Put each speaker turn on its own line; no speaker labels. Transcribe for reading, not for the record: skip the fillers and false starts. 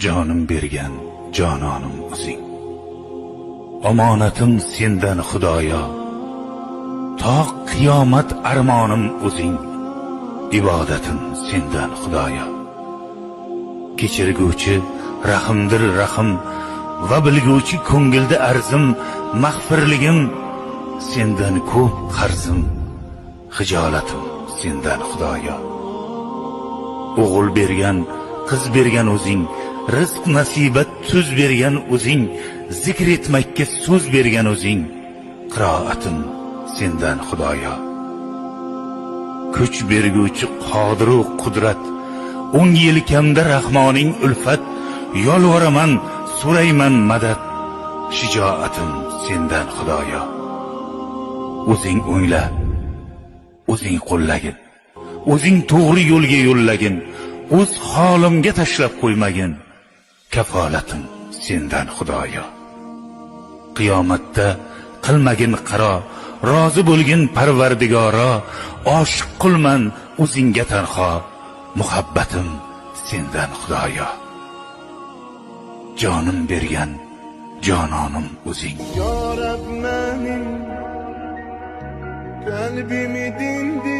Jonim bergan jononim o'zing. Omonatim sendan, Xudoyo. To qiyomat armonim o'zing. Ibodatim sendan, Xudoyo. Kechirguvchi rahimdir rahim va bilguvchi ko'ngilda arzim, mag'firligim sendan ko'p qarzim, xijolatim sendan, Xudoyo. O'g'il bergan, qiz bergan o'zing, rizq nasibat tuz bergan o'zing, zikr etmakka so'z bergan o'zing, qiroatim sendan, Xudoyo. Kuch berguvchi qodiru qudrat, o'ng yelkamda Rahmoning ulfat, yolvoraman, so'rayman madad, shijoatim sendan, Xudoyo. O'zing o'ngla, o'zing qo'llagin, o'zing to'g'ri yo'lga yo'llagin, o'z holimga tashlab qo'ymagin, kafolatim sendan, Xudoyo. Qiyomatda qilmagin qaro, rozi bo'lgin, Parvardigoro, oshiq qulman o'zingga tanho, muhabbatim sendan, Xudoyo. Jonim bergan jononim o'zing.
Ya Rab menim kalbimi dindir.